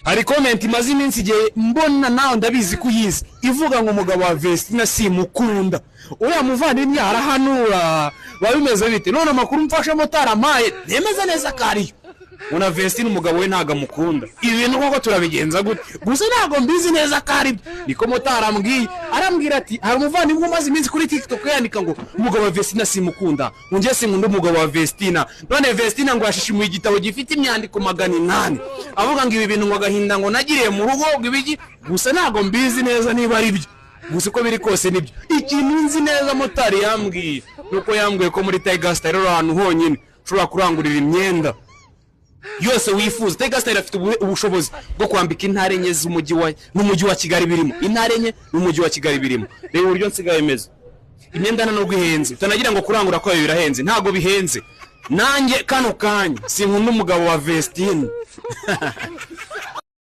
Hari comment imaze iminsi igihe mbona, nawe ndabizi ko uyizi, ivuga ngo umugabo wa Vestina simukunda. Uriya muvandimwe arahanura, biba bimeze bite? None amakuru mfashe motari amaye nemeza neza ko ariyo, ngo na Vestina umugabo we ntabwo amukunda. Ibi bintu koko turabigenza gute? Gusa ntabwo mbizi neza ko ari byo, niko motari ambwiye. Arambwira ati hari umuvandimwe umaze iminsi kuri TikTok yandika ngo umugabo wa Vestina simukunda, ngo njye sinkunda umugabo wa Vestina. None Vestina ngo yashishimuye igitabo gifite imyandiko 800, avuga ngo ibi bintu, ngo agahinda ngo nagiriye mu rugo, ngo ibiki. Gusa ntabwo mbizi neza niba ari byo, gusa uko biri kose nibyo. Ikintu nzi neza motari yambwiye, nuko yambwiye ko muri Tiger Style ari ahantu honyine ushobora kurangurira imyenda yose wifuza. Tiger Style afite ubushobozi bwo kwambika intara enye z'umujyi wa n'umujyi wa Kigali birimo, intara enye n'umujyi wa Kigali birimo. Reba uburyo nsigaye meze. Imyenda nta nubwo ihenze, utanagira ngo kurangura kwayo birahenze, ntabwo bihenze. Nanjye kano kanya sinkunda umugabo wa Vestine.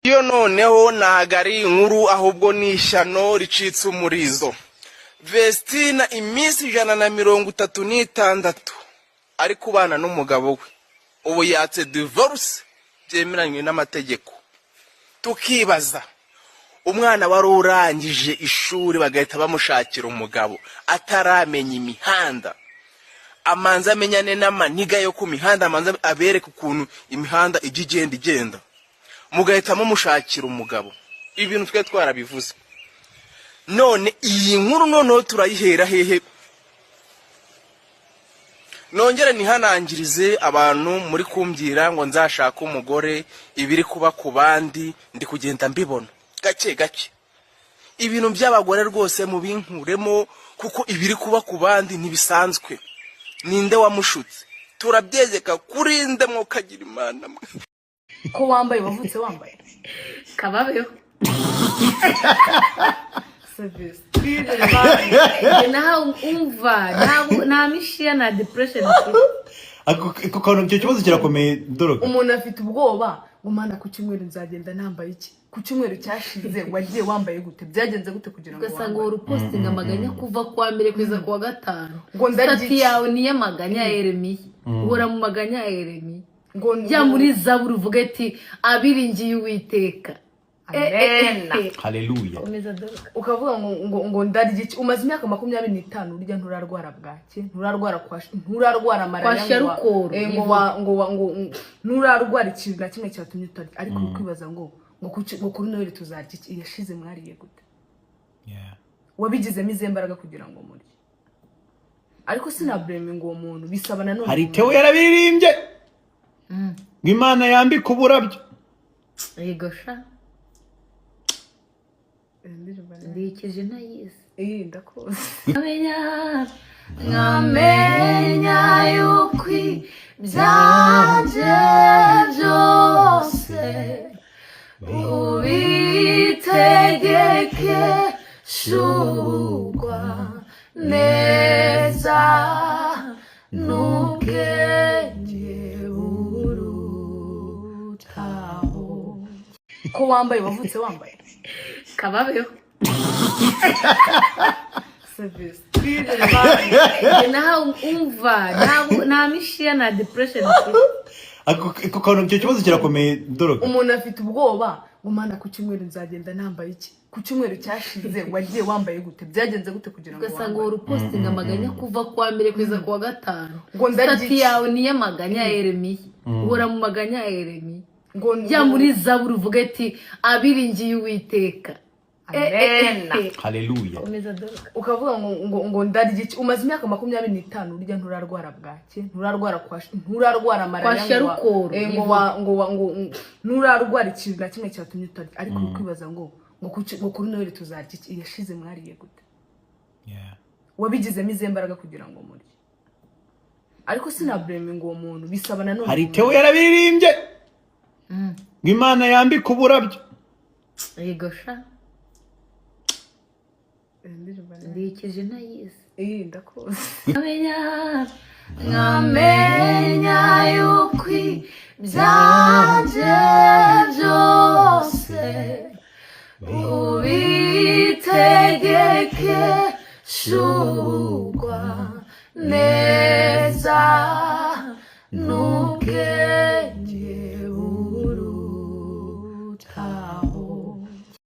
Iyo noneho ntago ari inkuru, ahubwo ni ishyano ricitse umurizo. Vestina iminsi 136 ari kubana n'umugabo we, ubu yatse divorce byemeranywe n'amategeko. Tukibaza, umwana wari urangije ishuri bagahita bamushakira umugabo ataramenya imihanda, amanza amenyane n'amaniga yo ku mihanda, amanza abereke ukuntu imihanda ijya igenda igenda, mugahita mumushakira umugabo. Ibintu twe twarabivuze. None iyi nkuru noneho turayihera hehe? Nongere nihanangirize abantu muri kumbwira ngo nzashake umugore. Ibiri kuba ku bandi ndi kugenda mbibona gake gake. Ibintu by'abagore rwose mubinkuremo, kuko ibiri kuba ku bandi ntibisanzwe. Ninde wamushutse? Turabyegeka kuri nde? Mwokagira Imana mwe. Ko wambaye, wavutse wambaye. Kababeho. Serivisi. Nawe umva, nta mishiya, nta depression mfite. Ako kantu, icyo kibazo kirakomeye, Doroka. Umuntu afite ubwoba ngo mana, ku cyumweru nzagenda nambaye iki? Ku cyumweru cyashize wagiye wambaye gute? Byagenze gute kugira ngo Ugasanga wambare? uhora upostinga amaganya kuva kuwa mbere kugeza kuwa gatanu. Ngo ndarya Status iki? yawe ni iy'amaganya ya Yeremiya, uhora mu maganya ya Yeremiya. Ngo Jya muri Zaburi uvuge ati abiringiye Uwiteka. Amen. Haleluya. Komeza, Doroka. Ukavuga ngo ndarya iki? Umaze imyaka 25 urya, nturarwara bwake, nturarwara kwashi, nturarwara malariya, Kwasha ngo wa- rukoro, ngo wa ngo wa ngo nturarwara ikintu na kimwe cyatumye utarya. Ariko uri kwibaza ngo kuri Noheli tuzarya iki? Yashize mwariye gute? Wabigizemo izihe mbaraga kugira ngo murye? Ariko sinablaminga uwo muntu, bisaba nanone Hari Tewo yarabiririmbye ngo Imana yambike uburabyo. Yego sha. Ndikije ntayizi. Iyi ndakoze. Nkamenya, nkamenya yuko ibyanjye byose ubitegekesha ubugwa neza n'ubwenge burutaho. Ko wambaye, wavutse wambaye. Kababeho. Serivisi. Nawe umva, nta mishiya, nta depression mfite. Ako kantu, icyo kibazo kirakomeye, Doroka. Umuntu afite ubwoba ngo mana, ku cyumweru nzagenda nambaye iki? Ku cyumweru cyashize wagiye wambaye gute? Byagenze gute kugira ngo Ugasanga wambare? uhora upostinga amaganya kuva kuwa mbere kugeza kuwa gatanu. Ngo ndarya Status iki? yawe ni iy'amaganya ya Yeremiya, uhora mu maganya ya Yeremiya. Ngo Jya muri Zaburi uvuge ati abiringiye Uwiteka. Amen. Haleluya. Komeza, Doroka. Ukavuga ngo ndarya iki? Umaze imyaka 25 urya, nturarwara bwake, nturarwara kwashi, nturarwara malariya, Kwasha ngo wa- rukoro, ngo wa ngo wa ngo nturarwara ikintu na kimwe cyatumye utarya. Ariko uri kwibaza ngo kuri Noheli tuzarya iki? Yashize mwariye gute? Wabigizemo izihe mbaraga kugira ngo murye? Ariko sinablaminga uwo muntu, bisaba nanone Hari Tewo yarabiririmbye ngo Imana yambike uburabyo. Yego sha. Ndikije ntayizi. Iyi ndakoze. Nkamenya, nkamenya yuko ibyanjye byose ubitegekesha.